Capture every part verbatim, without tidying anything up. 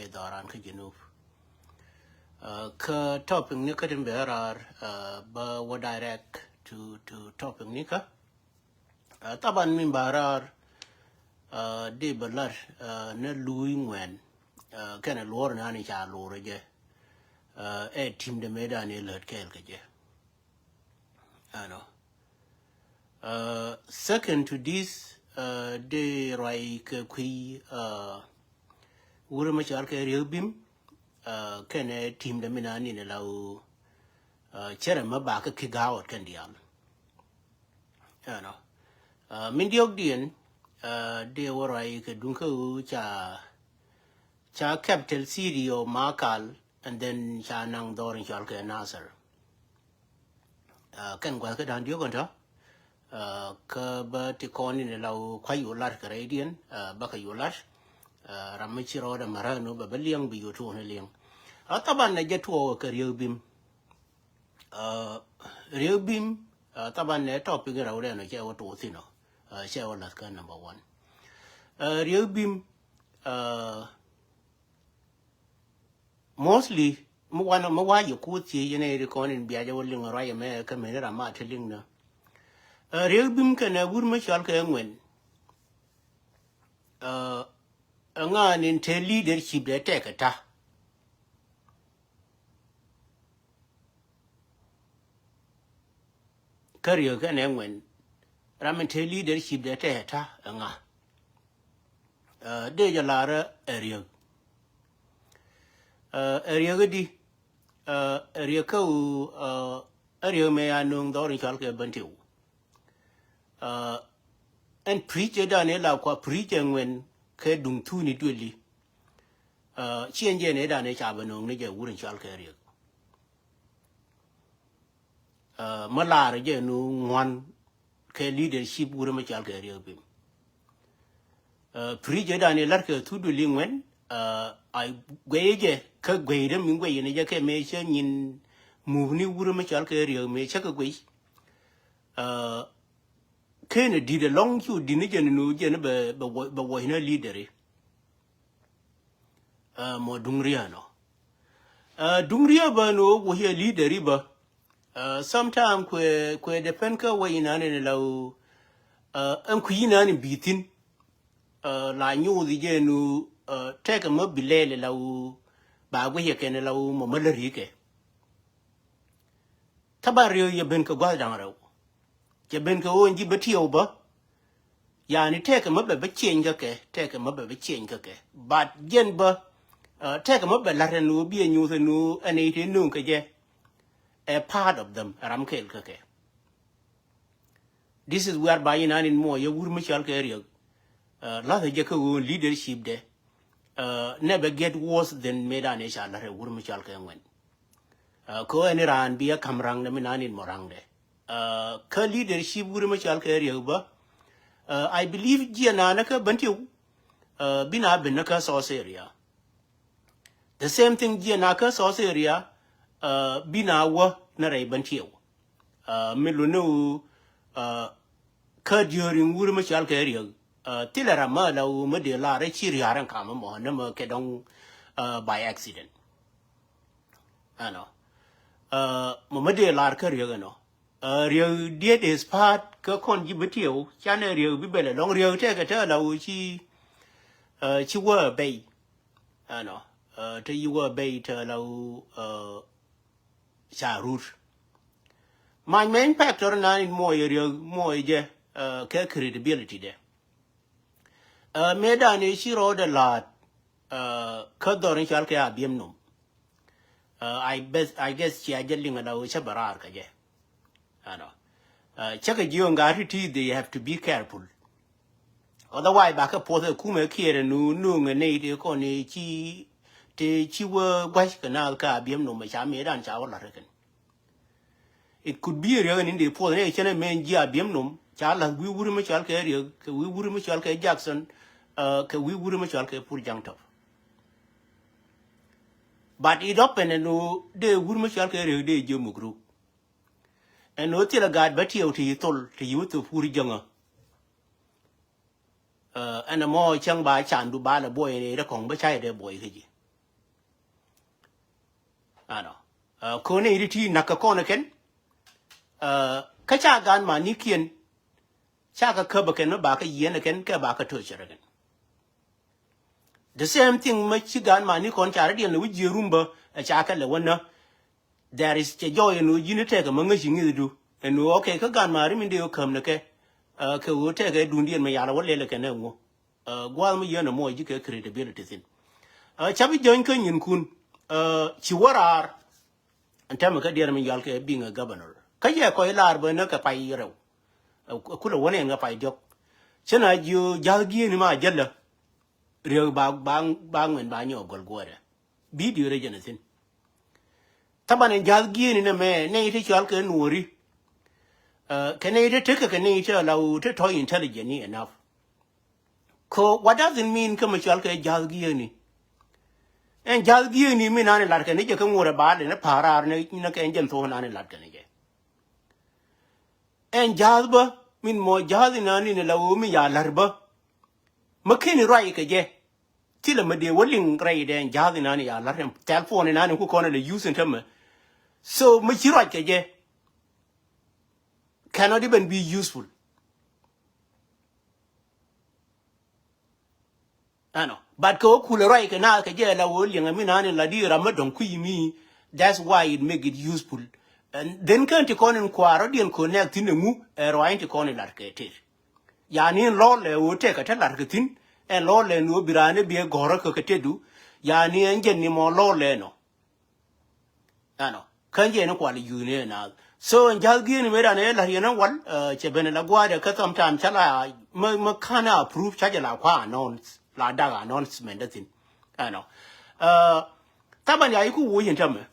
dhɔran kä Junub. Kä topic ni kä tin bɛ raar, bä wä direct to, to topic ni kä. Thaban min ba raar, di bä lar ni luuy ŋuɛn, kɛnɛ luɔr ni ani ca luɔr jɛ. Ɛ tim de me dan i lät kɛɛl kɛ jɛ. Ɛnɔ. Second to this, dee ruac kɛ kui̱, wurɛ mɛ cɔal kɛ Riek Bim, kɛnɛ tim de min ani ni la ɣöö cɛ rɛ mɛ ba kɛ kick out kɛn diaal. Ɛnɔ. Min diɔk diɛn, dee wä ruac kɛ duŋ kä ɣöö ca, ca capital city of Makal, and then ca naŋ dhɔr in cɔal kɛ Nasir. Kɛn gua̱th kä da̱ŋ diɔk ɛn tɔ. Kä bä ti kɔn in la kua̱c yu lar kɛ rɛydiɛn, bä kɛ yu lar. Ram mi ci rɔɔdɛ märä nu bɛ bä liɛŋ bi yu tuɔɔni liɛŋ. Thaban nɛ jɛ tuɔɔk kɛ Riek Bim. Riek Bim, thaban nɛ topic in rɛw dɛn ɔ cɛ wä tuɔɔk thin ɔ. Cɛ wä lath kä number one. Riek Bim, mostly mi wan mi wa yɛ kuth thiec yɛn ɛ ri kɔn in bia jɛ wä liŋ ruac ɛmɛ kä meni ram ma te liŋ na. Riek Bim kɛnɛ wur mi cɔal kɛ ŋuɛn. Ɛ ŋa ni te leadership dɛ tɛk ɛ ta. Kä Riek kɛnɛ ŋuɛn. Ram in te leadership dɛ tɛk ɛ ta ɛ ŋa. Dee jɛ lar ɛ Riek. Ɛ Riek di, ɛ Riek kä ɣöö ɛ Riek mɛ ya nööŋ dhɔr in cɔal kɛ Bentiu. Ɛn preach ɛ dan ila kua preach ɛ ŋuɛn kɛ duŋ thuni dueli. Ciɛn jɛ ni dan ɛ ca bɛ nööŋ ni jɛ wur in cɔal kɛ Riek. Mä lar jɛ nu ŋuan kɛ leadership wurɛ mä cɔal kɛ Riek Bim. Preach jɛ dan ilar kɛ thudu li ŋuɛn, a guey jɛ kä guey dɛ mi guey ni jɛ kɛ mɛ cɛ nyin muk ni wurɛ mä cɔal kɛ Riek mɛ cɛ kɛ guey. Kɛn dit ɛlɔŋ cu dit ni jɛ ni nu jɛ ni bɛ, bɛ wä, bɛ wä ni leader i. Mɔ duŋ riä nɔ. Duŋ riä bä ni wä wä hiɛ leader i bä. Sometime kuɛ, kuɛ depend kä wä inani ni la wä. Ɛn kui̱ inani bi thin. La nyuuth i jɛ ni wä tɛkɛ mä bi lɛl i la wä. Ba guic ɛ kɛn i la wä mɔ mä lä rikɛ. Thaban Riek yɛ ben kɛ gua̱th da̱ŋ rɛw. Cɛ ben kɛ ɣöö ji̱ bä tiɛw bä. Yani tɛkɛ mä bɛ bä cieny kä kɛ, tɛkɛ mä bɛ bä cieny kä kɛ. But jɛn bä, tɛkɛ mä bɛ la̱t ɛn ɣöö bi ɛ nyuuth ɛn ɣöö ɛn ɛ it ɛ nööŋ kɛ jɛ. Ɛ part of them, ɛ ram kɛɛl kä kɛ. This is whereby in an in mɔ yɛ wur mi cɔal kɛ Riek. La̱thɛ jɛ kä ɣöö leadership dɛ. Never get worse than me dan ɛ ca la̱t ɛ wur mi cɔal kɛ ŋuɛn. Kä ɛn raan bi a kam raŋdɛ mi nan in mɔ raŋdɛ. Kä leadership wuri ma cɔal kɛ Riek bä. I believe jiɛ naan kä Bentiu. Bi na ben kä South area. The same thing jiɛ na kä South area. Bi na wä na rɛy Bentiu. Mi lo ni wu kä during wuri ma cɔal kɛ Riek. Thilɛ ram ma la wu ma dee lar ci riar in kam mɔ ni ma kɛ dɔŋ by accident. Ɛnɔ. Mɔ ma dee lar kä Riek ɛnɔ. Riek diet is part kä kɔn ji̱ bi tiɛw canɛ Riek bi bɛl ɛlɔŋ Riek tɛkɛ tɛ la wu ci ci wä bɛy. Ɛnɔ. Te yi wä bɛy tɛ la wu ca rut. Mac mɛny factor nan in muɔc Riek muɔc jɛ kɛ credibility dɛ. Mëë dan i̱ ci rɔɔdɛ la̱a̱t kä dhɔr in cɔal kɛ Abiɛm Nom. I guess cia jɛ liŋ ala wee cä bɛ raar kɛ jɛ. Ɛnɔ. Cä kɛ jiök ŋa̱a̱t ti̱ti̱, they have to be careful. Otherwise bakɛ puɔth ɛ kumɛ kiɛɛr ɛ nu nuŋ ɛ nɛy tëë kɔn ëë ci tëë ci wee gua̱c kɛ naath kɛ Abiɛm Nom ɛ ca mëë dan ca wä la̱t ɛ kɛn. It could be a Riek in dee puɔth ni cɛn a mɛn ji̱ Abiɛm Nom ca la̱th wi̱i̱ wuri mi cɔal kɛ Riek kɛ wi̱i̱ wuri mi cɔal kɛ Jackson kɛ wi̱i̱ wuri mi cɔal kɛ Pur Jaŋ Tɔp. But it open ɛn ɣöö dee wuri mi cɔal kɛ Riek dee jiö muk ruk. Ɛn ɣöö thilɛ gaat bä tiɛw ti yi thol ti yi wä thop Pur Jaŋä. Ɛn ɛmɔ cäŋ ba candu ba lɛ buɔy ni rɛ kɔŋ bä ca yɛ dee buɔy kä ji̱. Ɛnɔ. Ɛ, kɔn nɛy ti ti nak kɛ kɔn kɛn. Ɛ, kä ca gan manikiɛn. Ca kɛ käp kɛn mi ba kɛ yiɛn kɛn kɛ ba kɛ torture kɛn. The same thing mi ci gan mani kɔn ca rɔ diɛn lɛ wi̱c jiɛ rum bä, ɛ ca kɛ lɛ wä nä. There is cɛ jɔɔy ɛn ɣöö ji̱n tekɛ mi ŋäci ŋi̱thdu. Ɛn ɣöö, okay, kä gan mari min dee ɣä käm ni kɛ. Ɛ, kɛ ɣöö tekɛ duundiɛn mi yal ɛ wä lɛl ɛ kɛn ɛ ŋu. Ɛ, gua̱a̱th mi yɛn ɛ muɔc ji̱ kɛ credibility thi̱n. Ɛ, ca bi jäny kä nyinkun. Ɛ, ci wä raar. Ɛn tɛmɛ kä diɛɛr mi yɔal kɛ being a governor. Kä yɛ kɔc laar bä ni kɛ pay rɛw. Ɛ, kulɛ wä ni ɛn kɛ pay diɔk. Cä na jiö ja̱th gi̱eeni ma jälä. Riek ba, ba, ba ŋuɛn ba nyɔɔk gɔl guɔ̱ɔ̱rɛ. Video rɛ jɛn a thi̱n. Thaban ɛn ja̱th gi̱eeni nɛ mɛ nɛy ti cɔal kɛ nuɔri. Ɛ, kɛ nɛy ti tekɛ kɛ nɛy ti ala wu ti tɔ̱ intelligent ni enough. Ko what does it mean kä mi cɔal kɛ ja̱th gi̱eeni? Ɛn ja̱th gi̱eeni mi nani lat kɛ ni jɛ kä ŋuɔrɛ ba lɛ ni pa̱a̱r raar ni, ni kɛ ɛn jɛn thok nani lat kɛ ni jɛ. Ɛn ja̱th bä min mɔ ja̱th inani ni la wu mi ya la̱r bä. Mi keni ruac kɛ jɛ. Thilɛ mi dee wä liŋ rɛy dɛ ɛn ja̱th inani ya la̱r ɛn thɛl phone inani ku kɔn ilɛ use in tämɛ. So mi ci ruac kɛ jɛ cannot even be useful. Ɛnɔ. But kɛ wä kulɛ ruac kɛ naath kɛ jɛ la wä liɛŋɛ mi nani la di ram mi dɔ̱ŋ kui̱ mi. That's why it make it useful. And then kɛn ti kɔn in kuaar rɔ diɛn connect thi̱n ɛŋu ɛ ruac in ti kɔn in lat kɛ tëër. Yani in lɔr lɛ wä tɛk kɛ te lat kɛ thi̱n. Ɛn lɔr lɛ ni wä bi raan ɛ bi ɛ gɔ̱rä kɛ kɛ tëdu. Yani ɛn jɛn ni mɔ lɔr lɛ nɔ. Ɛnɔ. Kä jɛ ni kual yuuni ɛ naath. So ɛn ja̱th gi̱eeni mëë dan ɛ la̱r yɛn ɛn wal, ɛ, cɛ ben ɛ la gua̱a̱dɛ kä sometime ca la mä, mä ka̱n a approve ca jɛ la kua announce, la dak announcement dä thi̱n. Ɛnɔ. Ɛ, thaban ya iku wuc in tämɛ.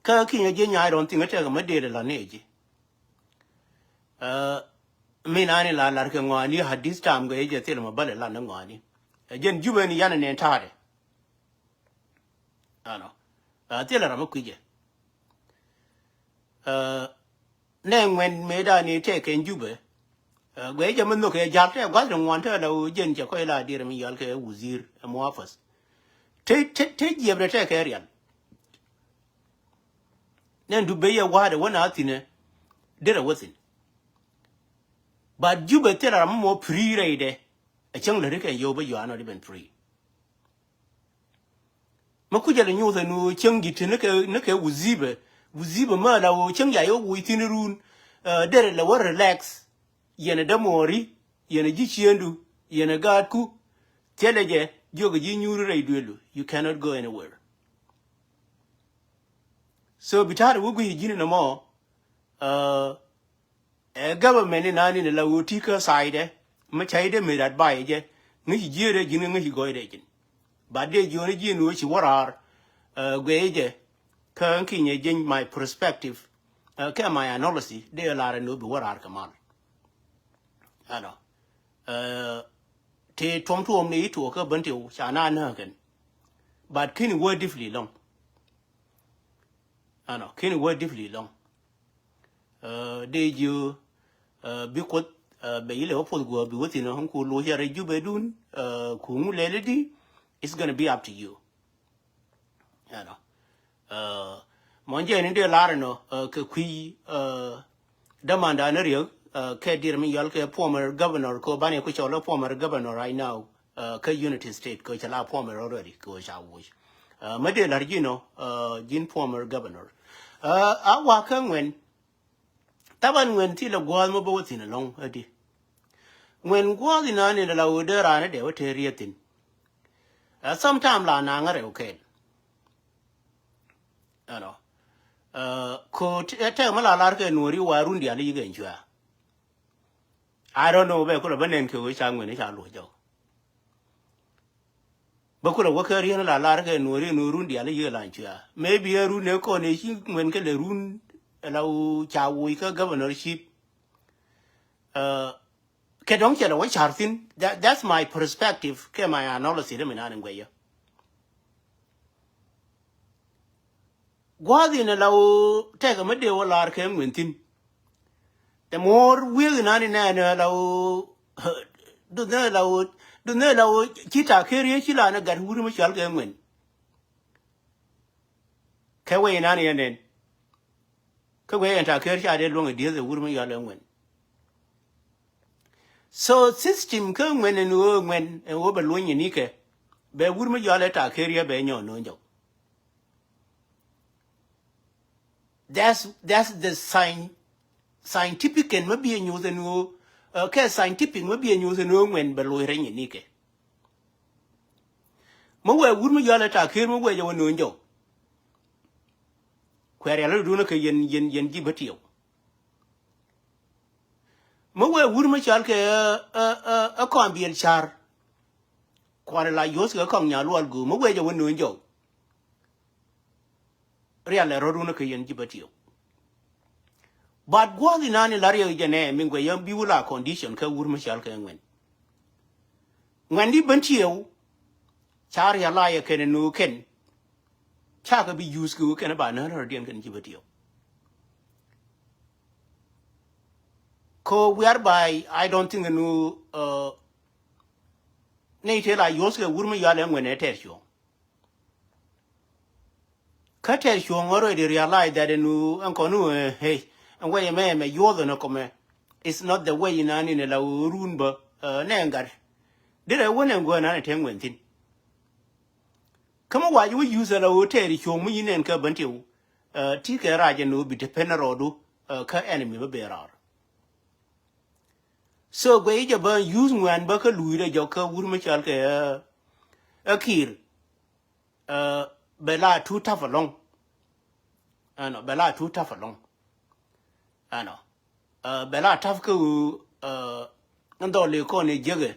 Kä kinyɛ ji̱ nyaay rɔn thi̱n kä tɛk mä dee lɛ la ni ji̱. Ɛ, mi nani la lar kɛ ŋɔani at this time kɛ jɛ thil ma bä lɛ la ni ŋɔani. Ɛ jɛn Jubɛ ni yan ɛ nɛn ta̱a̱dɛ. Ɛnɔ. Ɛ, thilɛ ram mi kui̱cɛ. Ɛ, nɛ ŋuɛn mëëdan ni tɛk kɛn Jubɛ. Ɛ, guɛ jɛ mi nhök kɛ ja̱l tɛ gua̱th ri ŋuan tɛ la wu jɛn cɛ kɔc la dier mi yɔal kɛ wuzir ɛ muafath. Te, te, te jiɛp rɛ tɛ kɛ rial. Nɛn du ben yɛ wa̱a̱dɛ wä na thi̱nɛ. Derɛ wä thi̱n. But Jubɛ thilɛ ram mi mɔ free rɛydɛ. Ɛ cäŋ lät ri kɛn yio̱w bä yɔaanɔ di ben free. Mä kucä lɛ nyuuth ɛn ɣöö cäŋ ji̱ ti ni kɛ, ni kɛ wuzibä. Wuzibä mä la ɣöö cäŋ ya yɛ wuc thi̱n run. Ɛ, derɛ lɛ wä relax. Yɛn ɛ dämuɔɔri, yɛn ɛ ji̱ ciëndu, yɛn ɛ gaatku. Thilɛ jɛ, jiök ɛ ji̱ nyuuri rɛy duëlu. You cannot go anywhere. So bi ta̱a̱dɛ wä gui̱c ji̱n ɛn ɛmɔ. Ɛ, Ɛ government ni nani ni la ɣöö ti kä side ɛ mi ca idɛ mi rat ba ijɛ. Ŋäci jiëëdɛ ji̱n ŋäci gɔɔydɛ ji̱n. But dee jiɔni ji̱n ɣöö ci wä raar. Ɛ, guɛ ijɛ kä kinyɛ ji̱n my perspective. Ɛ, kɛ my analysis dee lar ni ɣöö bi wä raar kɛ mal. Ɛnɔ. Ɛ, ti tuɔm tuɔm ni ituɔ kä bän ti ca na nääkɛn. But kini wä deeply lɔŋ. Ɛnɔ kini wä deeply lɔŋ. Ɛ, dee jiö, ɛ, bi Kuoth, ɛ, bɛ yilɛ wä puɔth guɔ bi wä thi̱n ɛ ŋu ku loc ya rɛy Jubɛ dun, ɛ, ku ŋu lɛli di, it's gonna be up to you. Ɛnɔ. Ɛ, mɔn jɛ ni dee lar ɛnɔ, ɛ, kɛ kui̱, ɛ, dämanda ni Riek, ɛ, kɛ dier mi yɔal kɛ former governor kɛ banɛ ku cɔl ɛ former governor right now. Ɛ, kä Unity State kɛ cɛ la former already kɛ ca wuc. Ɛ, mä dee la̱r ji̱n ɔ, ɛ, ji̱n former governor. Ɛ, a wa kä ŋuɛn. Thaban ŋuɛn thilɛ gua̱a̱th mä bä wä thi̱n ɛlɔ̱ŋ ɛ di. Ŋuɛn gua̱a̱th inani la wä dee raan ɛ dee wä te riet thi̱n. Ɛ, sometime la naŋ ɛ rɛw kɛɛl. Ɛnɔ. Ɛ, ko tɛk mä la lar kɛ nuɔri wa run diali yikɛ ɛn cua. I don't know bɛ kulɛ bä nɛn kɛ wee ca ŋuɛn ca luɔc jɔk. Bä kulɛ wä kɛ riɛn la lar kɛ nuɔri nuɔri run diali yikɛ lan cua. Maybe ɛ run ɛ kɔn ɛ ci ŋuɛn kɛ lɛ run ɛ la wä ca wuc kä governorship. Ɛ, kɛ dɔ̱ŋ cɛ lɛ wä car thi̱n. That, that's my perspective kɛ my analysis mi nan in guɛyä. Gua̱a̱th in ala ɣöö tɛkɛ mi dee wä la̱r kɛ ŋuɛn thi̱n. The more wi̱i̱k in ani nɛɛni ala ɣöö duth ni ala ɣöö duth ni ala ɣöö ci ta̱a̱ ker yee ci la ni gat wuri mi cɔal kɛ ŋuɛn. Kɛ wee inan yɛ nɛn. Kä guiɛ yɛn ta̱a̱ ker ca dee luɔ̱ŋ i̱ dieth ɛ wur mi yɔl ɛ ŋuɛn. So system kä ŋuɛn ɛn ɣöö ŋuɛn ɛn ɣöö bɛ luɔ̱ny inikɛ bɛ wur mi yɔl ɛ ta̱a̱ ker yɛ bɛ nyɔɔn no̱o̱ŋ jɔk. That's, that's the science, scientific ɛn mä biɛ nyuuth ɛn ɣöö, uh, kɛ scientific mä biɛ nyuuth ɛn ɣöö ŋuɛn bɛ lo̱c rɛy inikɛ. Mä wee wur mi yɔl ɛ ta̱a̱ ker mä wee jɛ wä no̱o̱ŋ jɔk. Kuɛ rial rɔ duun kä yɛn, yɛn, yɛn ji̱ bä tiɛw. Mä wee wur mä cɔal kɛ ɛ, ɛ, ɛ, ɛ kɔn biɛl ca̱r. Kuan la yo̱o̱th kɛ kɔn nya luɔl guum mä wee jɛ wä no̱o̱ŋ jɔk. Rial ɛ rɔ duun kä yɛn ji̱ bä tiɛw. But guɔ̱th inan in la riɛk jɛ nɛ min guɛ yɛn bi wula condition kɛ wur mä cɔal kɛ ŋuɛn. Ŋuɛn di bän tiɛw. Ca rial la yɛ kɛn ɛ no̱o̱ŋ kɛn. Ca kɛ bi use kɛ wä kɛn ba nään rɔ̱diɛn kɛn ji̱ bä tiɛw. Ko whereby I don't think nu, uh, ni te la yo̱o̱th kɛ wur mi yɔal ɛ ŋuɛn ɛ tɛr cuɔ̱ŋ. Kä tɛr cuɔ̱ŋ already realize that nu ɛn kɔn nu, eh, hey, ɛn wɛy ɛmɛ ɛmɛ yuɔth ɛn ɛ kɔmɛ. It's not the way inan in ɛ la wä run bä, uh, nɛ ɛn gat. Dirɛ wä nɛ ɛn guä nan ɛ te ŋuɛn thi̱n. Kä mi wac wä use ala ɣöö tɛɛri cuɔ̱ŋ mi yin nɛn kä bän tiw, uh, ti kɛ rac ɛn ɣöö bi te pen rɔɔdu, uh, kä enemy bä ben raar. So guɛ i̱ jɛ bä use ŋuɛn bä kä luui rɛ jɔk kä wur mi cɔal kɛ, uh, ɛ kiir, uh, bɛ la too tough along. Ɛnɔ, bɛ la too tough along. Ɛnɔ, uh, bɛ la tough kä ɣöö, uh, ɛn dhɔl ëë kɔn ëë jiäkɛ.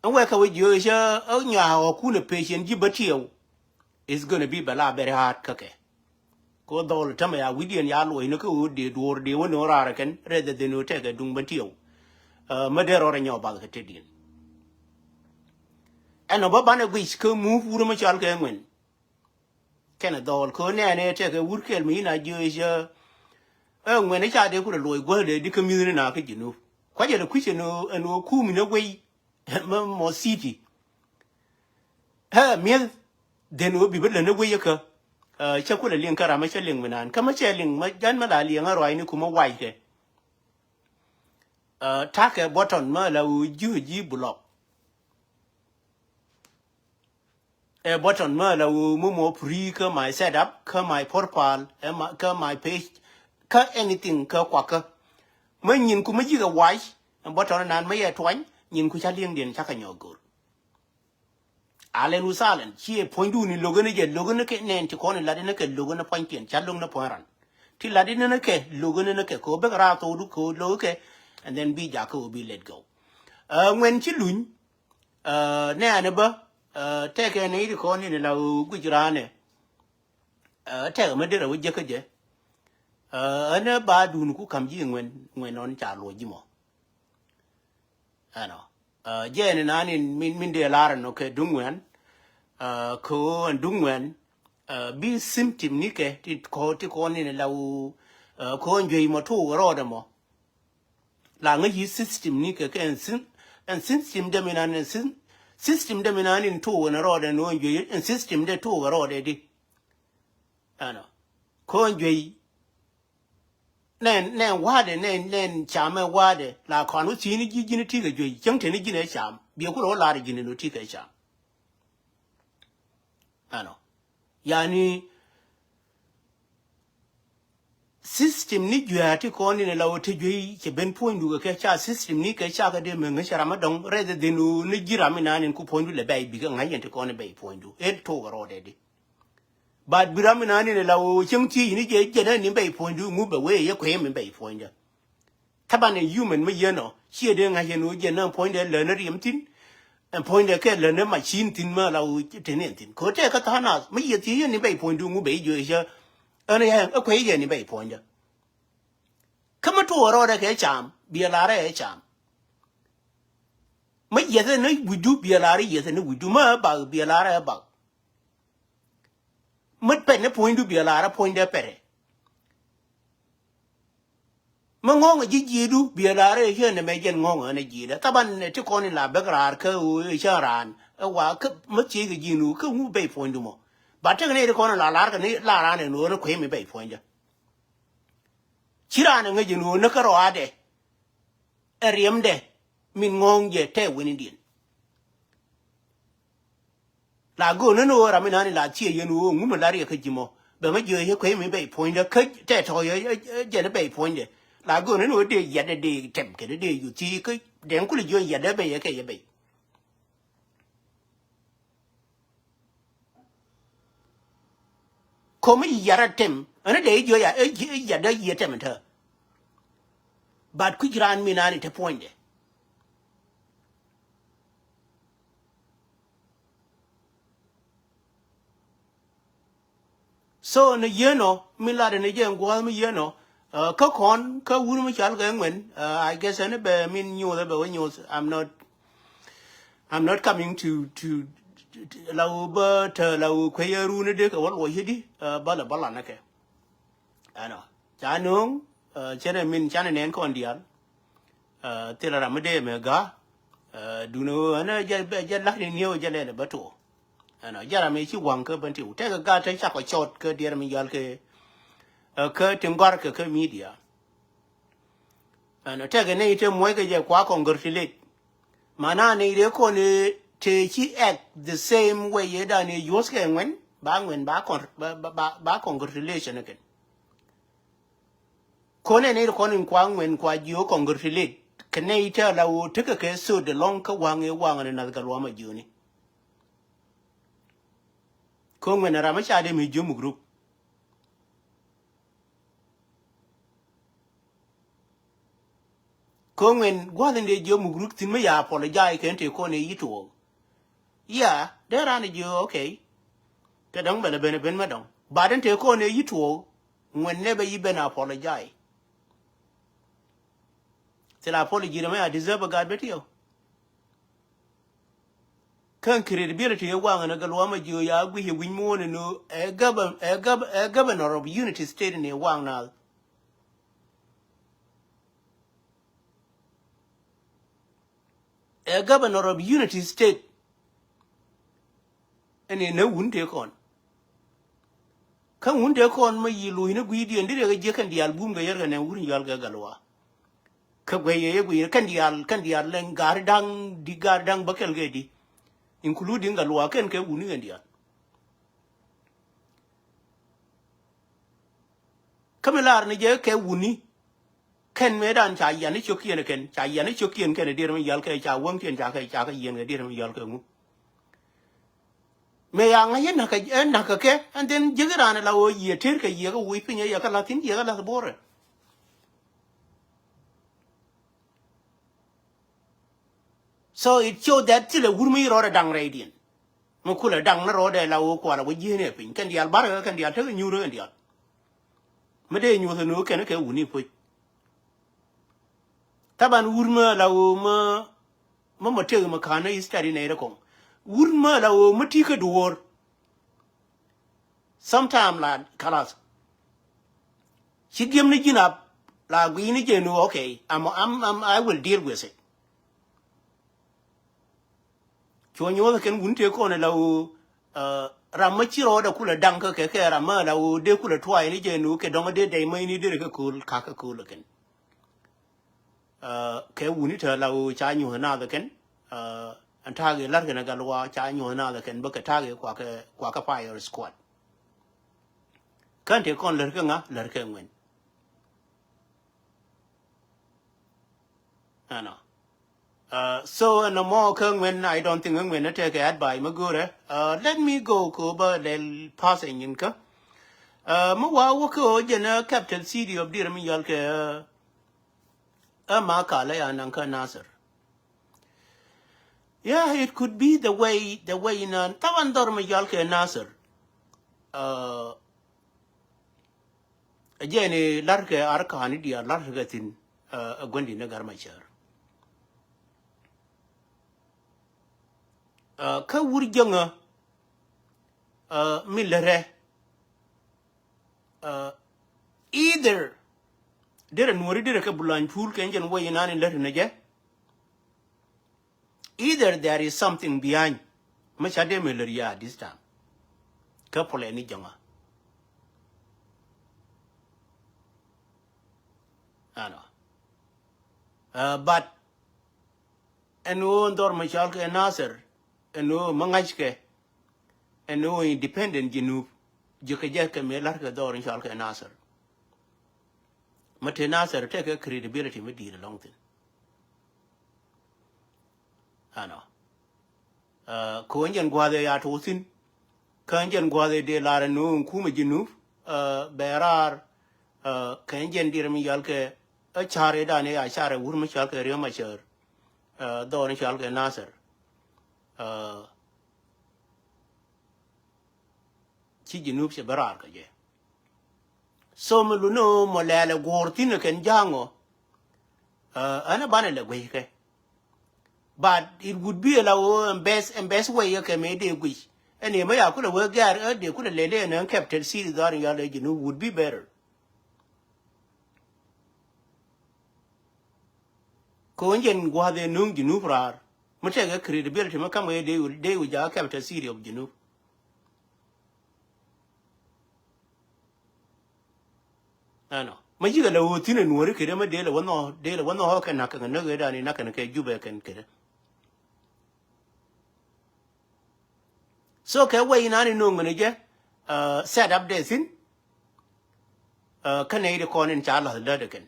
Ɛn wɛɛkɛ wä jiööcä ɛ nyuak ɔ kun ɛ pec yɛn ji̱ bä tiɛw. It's gonna be bɛ la very hard kä kɛ. Kɛ wä dhɔl tämɛ ya wi̱diɛn ya luɔcni kä ɣöö dee duɔ̱ɔ̱r dee wä ni wä raar ɛ kɛn rather than wä tɛkɛ duŋ bä tiɛw. Ɛ mä dee rɔɔdɛ nyɔk bath kɛ tetdiɛn. Ɛn ɔ bä banɛ guic kä move wur mä cɔal kɛ ŋuɛn. Kɛnɛ dhɔl kɛ ɣöö nɛɛnɛ tɛkɛ wur kɛl mi yin a jiööc ɛ ŋuɛn i̱ ca dee kulɛ luɔc guäth dee di kä mi̱thni na kä Jinub. Kuac ɛn ɛ kui̱c ɛn ɣöö, ɛn ɣöö kum in ɛ wei. Mä mɔ city. Ɛ mi̱eth dhen ɣöö bi bä län ɛ wei ɛ kä. Ɛ, cä kulɛ liŋ kä ram ɛ cä liŋ mi naan kä mä cɛ liŋ mä jan mä la liɛŋ ɛ ruacni kumä wackɛ. Ɛ, ta̱kɛ button mä la ɣöö ji̱ ɣöö ji̱ block. Ɛ button mä la ɣöö mi mɔ free kä my setup kä my profile ɛ ma, kä my page kä anything kä kuakä. Mä nyin ku mä ji̱ kɛ wac ɛ button nan mä yɛ tuany nyin ku ca liŋdiɛn ca kɛ nyɔk go̱r. Ahlan wa sahlan ciɛ puɔ̱nydun in lo̱k in jɛ lo̱k in kɛ nɛn ti kɔn in lat in kɛ lo̱k in puɔ̱nykiɛn ca lo̱k in puɔ̱ny ran. Ti lat in kɛ lo̱k in kɛ kɛ ɣöö bek raar thokdu kɛ ɣöö lo̱k kɛ and then bi jakä ɣöö bi let go. Ɛ, ŋuɛn ci luny. Ɛ, nɛɛni bä, ɛ, tɛkɛ ni ti kɔn ni la ɣöö guic raanɛ. Ɛ, tɛkɛ mi derɛ wä jäkä jɛ. Ɛ, ɛn ɛ ba duun ku ka̱m ji̱ ŋuɛn, ŋuɛn ɔn ca luɔc ji̱ mɔ. Ɛnɔ. Ɛ, jɛ ni naan in min, min dee lar ɛnɔ kɛ duŋ ŋuɛn. Ɛ, kɛ ɣöö ɛn duŋ ŋuɛn. Ɛ, bi symptom ni kɛ ti kɔ, ti kɔn ni la ɣöö, ɛ, kɔn juey mɔ tok rɔɔdɛ mɔ. La ŋäc yi system ni kɛ kɛ ɛn syn-, ɛn system dɛ mi nan ɛn syn-, system dɛ mi nan in tok ɛn rɔɔdɛ ni ɣöö juey ɛn system dɛ tok rɔɔdɛ di. Ɛnɔ. Kɔn juey. Nɛn, nɛn wa̱a̱dɛ, nɛn, nɛn camɛ wa̱a̱dɛ. La kɔn wä thi̱n ji̱ ji̱n ti kɛ juey. Cäŋ te ni ji̱n ɛ cam. Biɛ kulɛ wä lar ji̱n ni ti kɛ cam. Ɛnɔ. Yani, system ni juɛ ti kɔn ni la wä te juey cɛ ben puɔ̱nydu kɛ kɛ ca system ni kɛ ca kɛ dee mɛ ŋäc ca ram mi dɔŋ rather than ni ji̱ ram mi naan in ku puɔ̱nydu lɛ bɛy bikɛ ŋa̱c yɛn ti kɔn ni bɛy puɔ̱nydu. Ɛ tok rɔɔdɛ di. But bi ram mi naan in la wä cäŋ thiec ni jɛ jɛ nɛ ni bɛy puɔ̱nydu ŋu bɛ wee yɛ kuɛ mi bɛy puɔ̱nydɛ. Taban ɛ human mi yɛn ɔ ciɛ dee ŋa̱c yɛn ɣöö jɛn ɛ puɔ̱nydɛ länä riɛm thi̱n. Ɛ puɔ̱nydɛ kɛ länä machine thi̱n mä la ɣöö teni ɛn thi̱n kɛ ɣöö tɛɛkä tha̱a̱ŋ nath mi yieth thiec yɛn ni bɛy puɔ̱nydu ŋu bɛ i̱ jiöc cä. Ɛn ɛ yɛn ɛ kuɛc yɛn ni bɛy puɔ̱nydɛ. Kä mi tuɔɔk rɔɔdɛ kɛ cam biɛ larɛ ɛ cam. Mi yieth ɛn ni wi̱cdu biɛ larɛ yieth ɛn ni wi̱cdu mi ɛ bak biɛ larɛ ɛ bak. Mi pɛt ni puɔ̱nydu biɛ lar ɛ puɔ̱nydɛ pɛtɛ. Mi ŋɔ̱ŋ ɛ ji̱ ji̱du biɛ lar ɛ ciɛ nɛmɛ jɛn ŋɔ̱ŋ ɛ nɛ ji̱dä. Thaban ɛ ti kɔn in la bek raar kä ɣöö ɛ cä raan Ɛ wa kä mä thiec kɛ ji̱ nu kä ŋu bɛy puɔ̱nydu mɔ. Ba tek ni ri kɔn la lar kɛ ni la ran ɛn ɣöö ni kue̱y mi bɛy puɔ̱nydä. Ci ran ɛ ŋäc ɛn ɣöö ni kä rɔaadɛ ɛ riɛmdɛ min ŋɔ̱ɔ̱ŋ jɛ tɛ winidiɛn. La go̱o̱n ni ɣöö ram mi nani la thiec yɛn ɣöö ŋu mi la riɛk kä ji̱ mɔ bɛ ŋäc jiö yɛ kue̱y mi bɛy puɔ̱nydä kä tɛ tɔ̱ yɛ jɛn bɛy puɔ̱nydɛ. La go̱o̱n ni ɣöö dee yɛt dee tɛm kɛ dee yɛ yuth thiec kä dɛŋ kuli jiö yɛt dee bɛy yɛ kɛ yɛ bɛy. Komi yara tem ɛn dee jiɔ ya ɛ jiɛ dee jiɛ tem tɛ. But kui̱c raan mi nani te puɔ̱nydɛ. So ni yeno mi ladɛ ni jɛ gua̱a̱th mi yeno kä kɔn kä wur mi cal kɛ ŋuɛn. I guess ɛn bɛ min nyuth bɛ wä nyuth. I'm not I'm not coming to to la wä bä tɛ la wä kuɛ yɛ runi dek wä luɔ yidi. Bä la bä la nɛ kɛ. Ɛnɔ ca no̱o̱ŋ cɛnɛ min canɛ nɛn kɔn diaal. Thilɛ ram mi dee mɛ ga̱. Dunɛ ɣöö ɛn jɛ jɛ la̱t ni nieu jɛ lɛl bä tuɔ. Ɛnɔ jɛ ram mi ci waŋ kä bän ti wut tekɛ ga̱ te cakɔ cɔt kä diɛɛr mi yal kɛ kä ti gɔ̱a̱r kɛ kä media. Ɛnɔ tekɛ nɛy te muɔckɛ jɛ kua congratulate. Mana nɛy dee kɔn te ci act the same way ye dan ye yuɔ̱th kɛ ŋuɛn ba ŋuɛn ba con ba ba ba congratulation kɛn. Kɔn ɛ nɛy dee kɔn in kua ŋuɛn kua jiö congratulate kɛ nɛy te ala woo tekɛ kɛ thot ɛlɔ̱ŋ kä waŋ ye waŋ ni nath kä luam a jiöni. Kä ŋuɛn ɛ ram mi ca dee mi jiö muk ruk. Kä ŋuɛn gua̱th in dee jiö muk ruk thi̱n mi ya apologize kɛn te kɔn ɛ yi tuɔɔk. Ya dee ran ɛ jiö okay. Kɛ dɔ̱ŋ bɛ lɛ ben ɛ ben mɛ dɔ̱ŋ but in te kɔn ɛ yi tuɔɔk. Ŋuɛn nɛ bɛ yi ben apologize. Thil apology dɛ mɛ a deserve a gat bɛ tiɛw. Kä credibility ɛ waŋ ɛn ɛ gɛ luam ɛ jiö ya guic ɛ wi̱ny muɔ̱ɔ̱n ɛn ɛ gɛbɛ ɛ gɛbɛ ɛ governor of unity state ni waŋ nath. Ɛ governor of unity state. Ɛn ɛ nä wun tëë kɔn kä wun tëë kɔn mä yi luc ni gui̱diɛn di rɛk ɛ jiäk kɛn diaal bum kɛ yɛr kɛ nɛ wur in yɔal kɛ gal wa. Kä guɛy yɛ yɛ guiy kɛn diaal kɛn diaal lɛŋ ga̱ri da̱ŋ di ga̱ri da̱ŋ bä kɛl kɛ di including gal wa kɛn kɛ wuni kɛn diaal. Kä mi lar ni jɛ kɛ wuni. Kɛn mëë dan ca yian ni cio̱kiɛn kɛn ca yian ni cio̱kiɛn kɛn dier mi yal kɛ ca wäŋkiɛn ca kɛ ca kɛ yiɛn kɛ dier mi yal kɛ ŋu. Mëë ya ŋa̱c ɛ na̱k kɛ ɛ na̱k kɛ kɛ and then jiäk raan la ɣöö yiëë ter kɛ yiëë kɛ wuc piny ɛ yɛ kɛ la̱th thi̱n yiëë kɛ la̱th borɛ. So it show that thilɛ wur mi rɔɔdɛ daŋ rɛydiɛn. Mi kulɛ daŋ ni rɔɔdɛ la wä kualɛ wä ji̱n ɛ piny kɛn diaal barɛ kɛn diaal tekɛ nyuur kɛn diaal. Mi dee nyuuth ni wä kɛn kɛ wuni puc. Taban wur mi la wä mi mi mɔ tëk mi ka̱n ni study nɛy rɛ kɔŋ. Wur mi la wä mi ti kä duɔ̱ɔ̱r. Sometime la kalas. Ci gi̱em ni ji̱n ap la gui̱ni jɛ nu okay. I'm, I'm, I'm, I will deal with it. Cuɔ nyuɔth kɛn wun tëë kɔn la ɣöö ram mä ci rɔɔdɛ kulɛ daŋ kä kɛ kɛ ram mä la ɣöö dee kulɛ tuay ni jɛ nu kɛ dɔŋ dee dɛy mäcni derɛ kä kööl kakä kööl kɛn. Kɛ wuni te la ɣöö ca nyuɔth nath kɛn. Ɛn ta̱a̱ gɛ la̱r kɛn a gal wa ca nyuɔth nath kɛn bä kɛ ta̱a̱ gɛ kuakɛ kuakɛ fire squad. Kän tëë kɔn lär kɛ ŋa lär kɛ ŋuɛn. Ɛnɔ. So ɛnɔ mɔ kä ŋuɛn I don't think ŋuɛn ɛ tekɛ advice mi go̱rɛ. Let me go kɛ bä lɛl passage in kä. Mi wa wä kɛ ɔ jɛn ɛ capital city of dir mi yɔl kɛ ɛ ma kalɛ ya naŋ kä Nasir. Yeah, it could be the way the way in an taban dhɔr mi yɔl kɛ Nasir. Ɛ jɛn i̱ la̱rkɛ Arkan i̱ diaal la̱rkɛ thi̱n. Ɛ guändin ni Gat Macar. Kä wur jäŋä mi lärɛ. Either derɛ nuɔ̱ri derɛ kɛ bulany puul kɛ jɛn wä inan in lät ni jɛ. Either there is something behind. Mi ca dee mi lät ya this time. Kä pulɛ ni jɔŋa. Ɛnɔ. But ɛn ɣöö dhɔr mi cɔal kɛ Nasir, ɛn ɣöö mi ŋa̱ckɛ, ɛn ɣöö independent Junub, ji̱ kɛ jɛ kɛ mi la̱r kɛ dhɔr in cɔal kɛ Nasir. Mi te Nasir tekɛ credibility mi di̱i̱t ɛlɔ̱ŋ thi̱n. Ɛnɔ. Kɛ ɣän jɛn gua̱a̱th ëë ya tuɔɔk thi̱n. Kä ɣän jɛn gua̱a̱th ëë dee lar ɛn ɣöö kumɛ Junub bɛ raar. Kɛ ɣän jɛn diɛɛr mi yɔal kɛ ɛ ca̱r ëëdan ëë ya ca̱r ɛ wur mi cɔal kɛ Riek Machar, dhɔr in cɔal kɛ Nasir. Ci Junub cɛ bä raar kɛ jɛ. So mi luni ɣöö mɔ lɛɛlɛ guɔ̱ɔ̱r thi̱n ɛ kɛn ja̱a̱ŋ ɔ. Ɛn ɛ banɛ lɛ guickɛ. But it would be a la ɣöö ɛn best, ɛn best way ɛ kɛ mëë dee guic. Ɛn ëë mi ya kulɛ wee gɛ̈r ɛ dee kulɛ lɛl ɛ ɛn ɛ capital city dhɔr in yɔal ɛ Junub would be better. Kɛ ɣän jɛn gua̱a̱th ëë nuŋ Junub raar mi tekɛ credibility mi ka̱m ëë dee wi̱c, dee wi̱c jakä capital city of Junub. Ɛnɔ. Ma yi̱k ala ɣöö thi̱n ɛ nuɔ̱ɔ̱ri kedɛ ma dee lɛ wä nhɔk, dee lɛ wä nhɔk kɛ na̱k kɛ näk ëëdan i̱ na̱k kɛn kɛ Jubɛ kɛn kedɛ. So kɛ wä inan i̱ no̱o̱ŋ ŋän jɛ set up dee thi̱n. Kä nɛy ti kɔn in ca la̱th lätdɛ kɛn.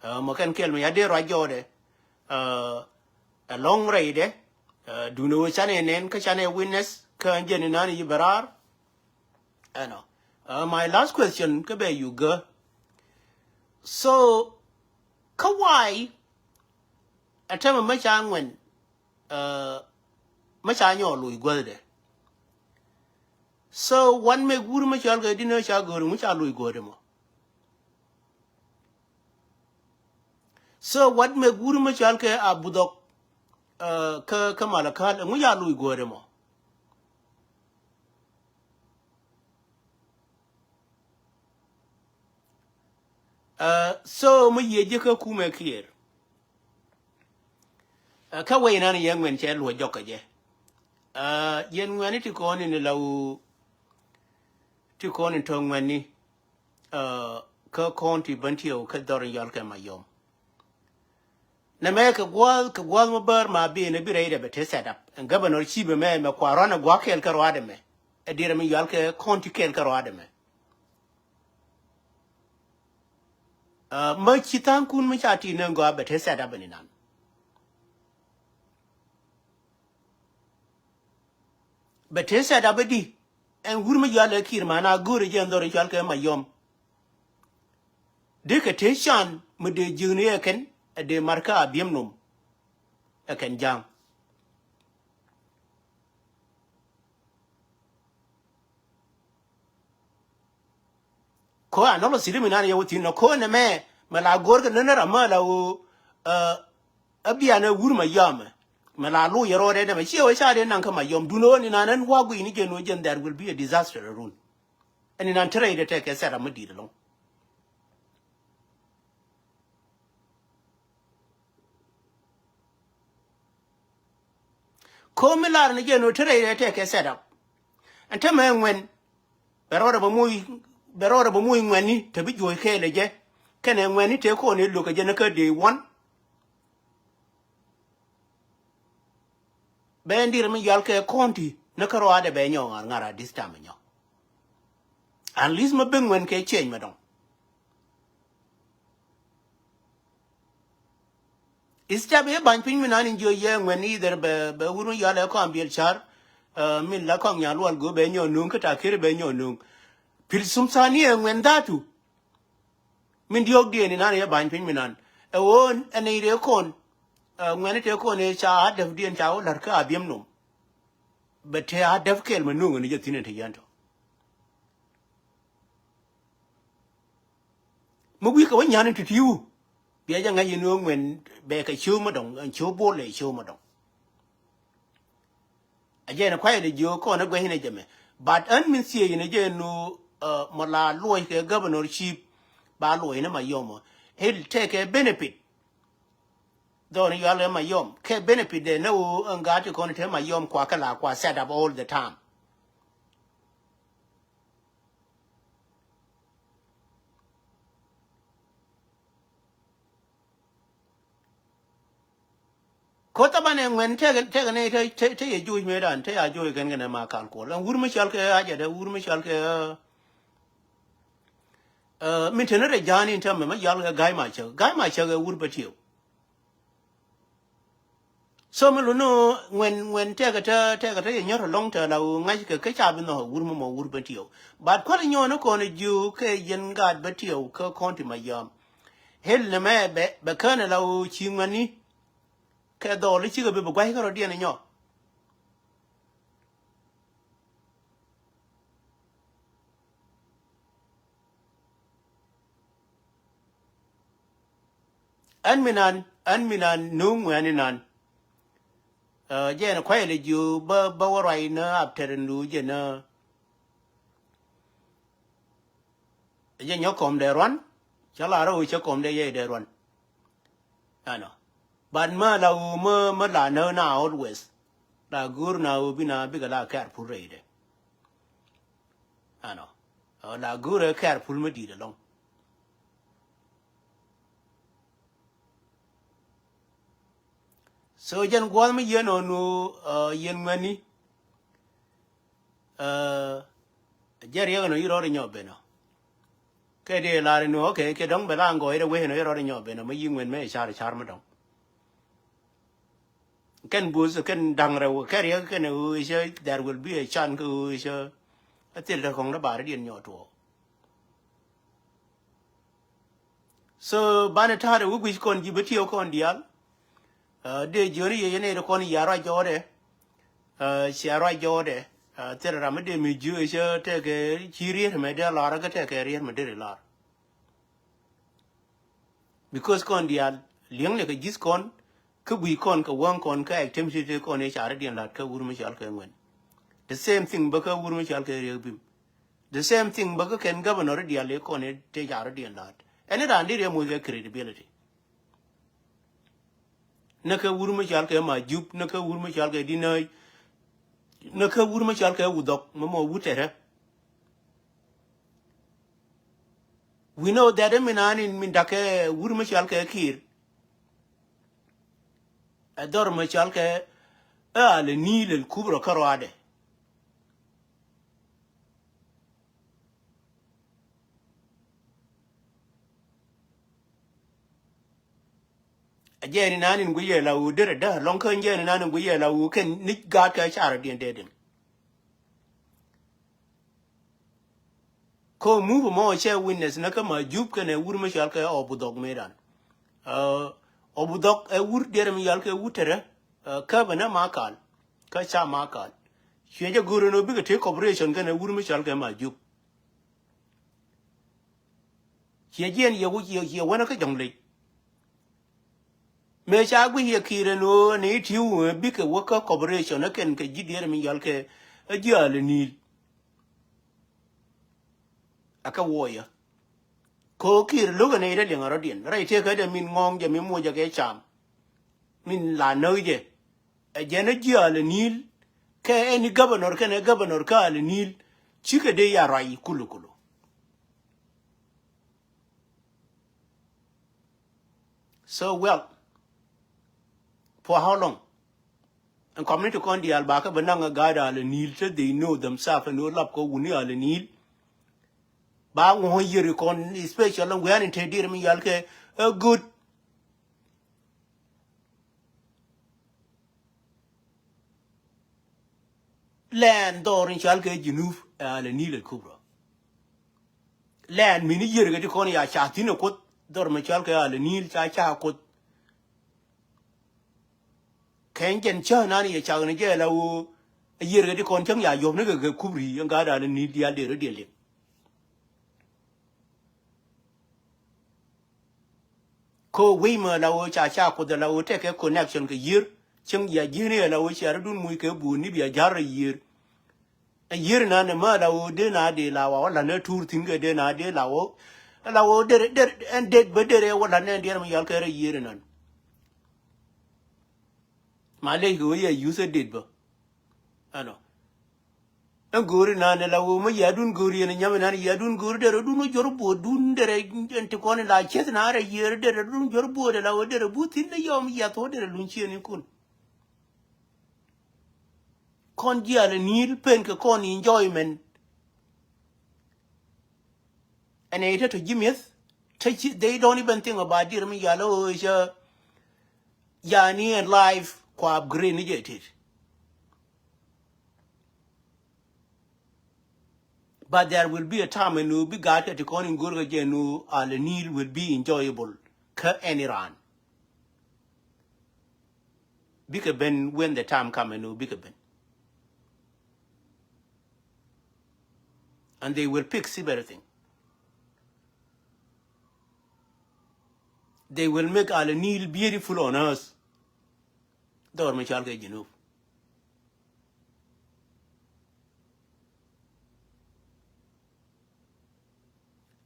Mɔ kɛn kɛl mi ya dee ruac jɔɔdɛ. Ɛlɔ̱ŋ rɛydɛ. Duundɛ ɣöö canɛ nɛn kä canɛ witness kä jɛn inan i̱ bɛ raar. Ɛnɔ. My last question kä bɛ yuk gä. So kä why ɛ tɛmɛ mä ca ŋuɛn, mä ca nyɔɔl loc guäthdɛ. So what make wur mä cɔal kɛ di̱n ɣä ca go̱o̱ri ŋu ca loc guäthdɛ mɔ? So what make wur mä cɔal kɛ a budhɔk kä, kä Malakal ŋu ca loc guäthdɛ mɔ? So mi yiëë ji̱ kä kumɛ Kiir. Kä wec inan yɛ ŋuɛn cɛ luɔc jɔk kɛ jɛ. Yɛn ŋuɛni ti kɔn in la wu ti kɔn in tɔ̱ ŋuɛni. Kä kɔn ti bän tiɛw kä dhɔr in yɔl kɛ Mayom. Nɛ mɛ kɛ gua̱a̱th, kɛ gua̱a̱th ma bär ma bi nɛ bi rɛydɛ bɛ te set up. Ɛn governor chief mɛ mɛ kua rɔn ɛ gua̱a̱th kɛɛl kä ruaadɛ mɛ. Ɛ dirɛ mi yual kɛ county kɛɛl kä ruaadɛ mɛ. Mä ci tha̱a̱ŋkun mi ca ti nɛ gɔaa bɛ te set up ɛn inan. Bɛ te set up ɛ di. Ɛn wur mi yual ɛ Kiir ma na go̱o̱rɛ jɛ ɛn dhɔr i̱ cual kɛ Mayom. Dee kɛ te can mi dee ji̱kni ɛ kɛn ɛ dee markä a biɛm nom. Ɛ kɛn ja̱a̱ŋ. Ko a nɔlɔ siri mi nan yɛ wä thi̱n nɔ ko nɛ mɛ mɛ la go̱r kɛ nä nä ram mɛ la wä. Ɛ bian ɛ wur ma yɔmɛ mɛ la lu yɛ rɔɔdɛ dɛ mɛ ciɛ wä ca dee naŋ kä Mayom dun wä ni nan ɛn wa gui̱ni jɛn wä jɛn there will be a disaster run. Ɛn ni nan tɛrɛ idɛ tɛ kɛ sɛt ram mɛ di̱t ɛlɔŋ. Ko mi lar ni jɛ no te rɛy rɛy tɛ kɛ set up. Ɛn te mɛ ŋuɛn bɛ rɔɔdɛ bɛ moc, bɛ rɔɔdɛ bɛ moc ŋuɛn ni te bi juɔc kɛɛl ɛ jɛ. Kɛnɛ ŋuɛn ni te kɔn ɛ lo̱k ɛ jɛ ni kä day one. Bɛ ndir mi yual kɛ kɔn ti ni kä rɔɔdɛ bɛ nyɔ ŋa̱r ŋa̱r a this time nyɔ. At least mi bi ŋuɛn kɛ change mɛ dɔŋ. Istep i̱ ba̱ny piny mi nan in jiö yɛ ŋuɛn either bɛ, bɛ wun mi yɔal ɛ kɔn biɛl car. Min la kɔn nya luɔl go̱o̱r bɛ nyɔ nuŋ kä takir bɛ nyɔ nuŋ. Pil sum thani ɛ ŋuɛn dhatu. Min diɔk diɛn inan i̱ ba̱ny piny mi nan ɛ ɣöö ɛn i̱ ree kɔn. Ŋuɛn i̱ tëë kɔn i̱ ca adɛf diɛn ca wä la̱r kä abiɛm nom. Bɛ tëë adɛf kɛl mɛ nuŋ ɛn i̱ jɛ thi̱n ɛn te yɛn tɔ. Mi wi̱i̱ kɛ wä nyan in ti̱ti̱ wu bia jɛ ŋa̱c in ɣöö ŋuɛn bɛ kɛ cio̱o̱k mi dɔ̱ŋ ɛn cio̱o̱k bo̱o̱l lɛ cio̱o̱k mi dɔ̱ŋ. A jɛ ni kuay ni jiö kɔn ni guɛny ni jɛ mɛ. But ɛn min thiee ni jɛ nu mɔ la luɔc kɛ governor chief ba luɔc ni Mayom. He'll take a benefit. Dhɔr ni yual ɛ Mayom kɛ benefit dɛ ni ɣöö ɛn gaat ti kɔn te Mayom kua kɛ la kua set up all the time. Ko thaban ɛ ŋuɛn tekɛ, tekɛ ni te, te, te yɛ juuc mëë dan te ya juuc kɛn kɛn ɛ ma kal kuɔl ɛn wur mi cɔal kɛ ajɛ dɛ wur mi cɔal kɛ. Ɛ, min te ni rɛ ja̱a̱n in tɛmɛ ma yal kɛ ga̱y ma cäk ga̱y ma cäk ɛ wur bä tiɛw. So mi luni ŋuɛn ŋuɛn tɛkɛ tä tɛkɛ tä yɛ nyɔr alɔŋ tɛ la wu ŋa̱c kɛ kä ca bi nhɔk wur mi mɔ wur ben tiɛw. But kuäl nyɔɔn ni kɔn jiu kɛ yɛn gaat ben tiɛw kä kɔn ti ma yɔm. Hel ni mɛ bɛ bɛ kään la wu ci ŋuɛni kɛ dhɔl cikɛ bi bi gua̱c kä rɔ diɛn nyɔ. Ɛn mi nan, ɛn mi nan nuŋ ŋuɛni nan. Ɛ, jɛn kuayɛ lɛ jiö bä, bä wä ruac ni aptɛr in lu jɛ ni. Jɛ nyɔ kɔm dɛ ruan, cä la rɔ cä kɔm dɛ yɛ dɛ ruan. Ɛnɔ. But ma la wu ma, ma la nä na always. La gur na wu bi na bikɛ la careful rɛy dɛ. Ɛnɔ. Ɛ, la gur ɛ careful ma di̱i̱t ɛlɔŋ. So jɛn gua̱th mi yɛn ɔ nu, ɛ, yɛn ŋuɛni. Ɛ, jɛ riɛk nɔ yi rɔɔd inyɔ ben ɔ. Kɛ dee lar inu, okay, kɛ dɔ̱ŋ bɛ la ŋgɔ yi rɛ wee nɔ yi rɔɔd inyɔ ben ɔ, mi yi ŋuɛn mɛ car car mi dɔ̱ŋ. Kɛn buth kɛn da̱ŋ rɛw kɛ riɛk kɛn ɣöö cä there will be a chance kɛ ɣöö cä a thil te kɔŋ rɛ bar diɛn nyɔ tuɔ. So banɛ ta̱a̱dɛ wä guic kɔn ji̱ bä tiɛw kɔn diaal. Ɛ, dee jiöni yɛ yɛn ɛ kɔn yia ruac jɔɔdɛ. Ɛ, cia ruac jɔɔdɛ. Ɛ, thil ram mi dee mi jiö cä tɛkɛ ci riet mɛ dee lar kä tɛkɛ riet mɛ dee ri lar. Because kɔn diaal li̱eŋnɛ kɛ ji̱th kɔn kä guic kɔn kɛ wäŋ kɔn kä activity ti kɔn i̱ car i̱ diɛn la̱t kä wur mi cɔal kɛ ŋuɛn. The same thing bä kä wur mi cɔal kɛ riek bim. The same thing bä kä kɛn governor i̱ diaal i̱ kɔn i̱ te car i̱ diɛn la̱t. Ɛn i̱ raan di riek muth kɛ credibility. Ni kä wur mi cɔal kɛ ma jup, ni kä wur mi cɔal kɛ di nääc, ni kä wur mi cɔal kɛ wudhɔk mi mɔ wut tɛtɛ. We know that mi naan in min da̱k kɛ wur mi cɔal kɛ Kiir. Ɛ dhɔr mi cɔal kɛ ɛ alɛ ni̱i̱l ɛl kubrɔ kä ruaadɛ. Ɛ jɛɛni naan in guiyɛ la wu derɛ dä lɔŋ kä jɛɛni naan in guiyɛ la wu kɛn ni gaat kɛ carɛ diɛn dee diɛn. Ko move mɔ cɛ witness na kä ma jup kɛnɛ wur mi cɔal kɛ ɔ budhɔk mi ran. Ɔ budhɔk ɛ wur diɛrɛ mi yal kɛ wur terɛ kä bɛ na ma kal kä ca ma kal. Cuɛ jɛ go̱o̱r ɛn ɔ bikɛ tëë cooperation kɛnɛ wur mi cɔal kɛ ma jup. Ciɛ jiɛn yɛ wä ciɛ ciɛ wänä kä jɔ̱ŋ lec. Mëë ca guic yɛ ki̱i̱r ɛn ɣöö ni ti̱w ɛ bikɛ wä kä cooperation ɛ kɛn kɛ ji̱ diɛɛr mi yɔl kɛ ɛ ji̱ alɛ ni̱i̱l. Ɛ kɛ wuɔyä. Ko̱ ki̱i̱r lo̱k ɛn ɛ yet ɛ liɛŋ ɛ rɔ̱diɛn rɛy tëëkä dɛ min ŋɔ̱ɔ̱ŋ jɛ mi muɔcɛ kɛ cam. Min la näk jɛ. Ɛ jɛn ɛ ji̱ alɛ ni̱i̱l kɛ ɛn i̱ governor kɛnɛ governor kä alɛ ni̱i̱l. Cikɛ dee ya ruac kulu kulu. So well, for how long? Ɛn community kɔn diaal ba kä bɛ naŋ a gaat alɛ ni̱i̱l te they know themselves ɛn ɣöö lap kɛ wuni alɛ ni̱i̱l. Ba ŋuɔ̱k yiër kɔn especially ɛn wi̱i̱ an in te dier mi yal kɛ a good land dhɔr in cɔal kɛ Junub ɛ alɛ ni̱i̱l ɛ kubra. Land mini yiër kɛ ti kɔn ya ca thi̱n ɛ kuoth dhɔr mɛ cɔal kɛ alɛ ni̱i̱l ca ca kuoth. Kɛn jɛn cä nan yɛ cak ni jɛ la wo yiër kɛ ti kɔn cäŋ ya yɔp ni kɛ kɛ kubri yɛn gaat alɛ ni̱i̱l diaal dee rɔ diɛl liŋ. Ko wei mɛ la wo ca ca kuoth la wo tekɛ connection kɛ yiër cäŋ ya ji̱n yɛ la wo cia rɔ dun muc kɛ buuni bia ja̱r rɔ yiër. Ɛ yiër nan ɛ mä la wo dee na dee la wa wä lan ɛ tuur thi̱n kɛ dee na dee la wo. La wo der der ɛn det bä der ɛ wä lan ɛ diɛn mi yal kɛ rɛ yiër nan. Ma ley kɛ wee yɛ yuth ɛ det bä. Ɛnɔ. Ɛn go̱o̱ri naan ɛ la wee mä yadun go̱o̱ri yɛn ɛ nyam ɛ naan yadun go̱o̱ri derɛ dun wä jɔr buɔɔdun derɛ ɛn ti kɔn ɛ la cieth naan rɛ yiëër derɛ dun jɔr buɔɔd ɛ la wee derɛ bu thi̱n ɛ yɔm yath wä derɛ luny ciëënikun. Kɔn jial ɛ ni̱i̱l pen kɛ kɔn enjoyment. Ɛn ɛ i̱ te tɔ ji̱ mi̱eth te ci, they don't even think about dier mi yal ɛ ɣöö cä yani ɛn life kua upgrade ni jɛ tet. But there will be a time ɛn ɣöö bi gaat kɛ ti kɔn in go̱o̱r kɛ jɛ ɛn ɣöö al ɛ ni̱i̱l will be enjoyable kä any raan. Bikɛ ben when the time come ɛn ɣöö bikɛ ben. And they will fix everything. They will make al ɛ ni̱i̱l beautiful on earth. Dhɔr mi cɔal kɛ Junub.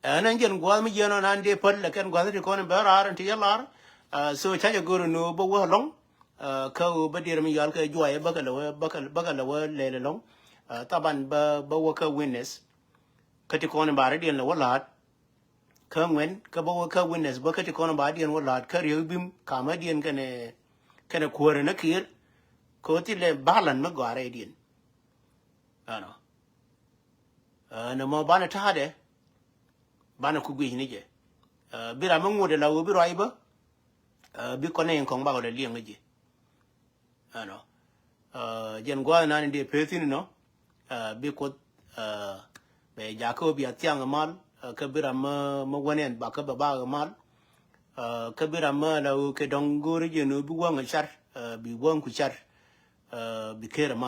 Ɛn ɛn jɛn gua̱a̱th mi jiɛn ɔn an dee päl lɛ kɛn gua̱a̱th ti kɔn in bɛ raar in ti jɛ lar. Ah, so ca jɛ go̱r in ɣöö bä wä lɔŋ. Ah, kä ɣöö bä dier mi yɔal kɛ juayɛ bä kɛ lɛ wä, bä kɛ, bä kɛ lɛ wä lɛl lɔŋ. Ah, thaban bä, bä wä kä witness. Kä ti kɔn in ba rɛ diɛn lɛ wä la̱a̱t. Kä ŋuɛn kä bä wä kä witness bä kä ti kɔn in ba diɛn wä la̱a̱t kä riek bim kamä diɛn kɛnɛ, kɛnɛ kuäärä ni kiɛɛr. Kä ɣöö thilɛ balance mi gɔaa rɛydiɛn. Ɛnɔ. Ɛ, nɛ mɔ banɛ ta̱a̱dɛ banɛ ku guic ni jɛ. Ɛ, bi ram mi ŋot ɛ la ɣöö bi ruac bä. Ɛ, bi kɔn in kɔŋ bakɔ lɛ liɛŋ ni jɛ. Ɛnɔ. Ɛ, jɛn gua̱a̱th nan in dee peth thi̱n inɔ. Ɛ, bi Kuoth, ɛ, bɛ jakä ɣöö bia thiaŋ ɛ mal. Ɛ, kä bi ram mi, mi wänɛn bakä bɛ bak ɛ mal. Ɛ, kä bi ram mi la ɣöö kɛ dɔ̱ŋ go̱o̱ri jɛn ɣöö bi wäŋ ɛ car. Ɛ, bi wäŋ ku car. Ɛ, bi ker ɛ mal.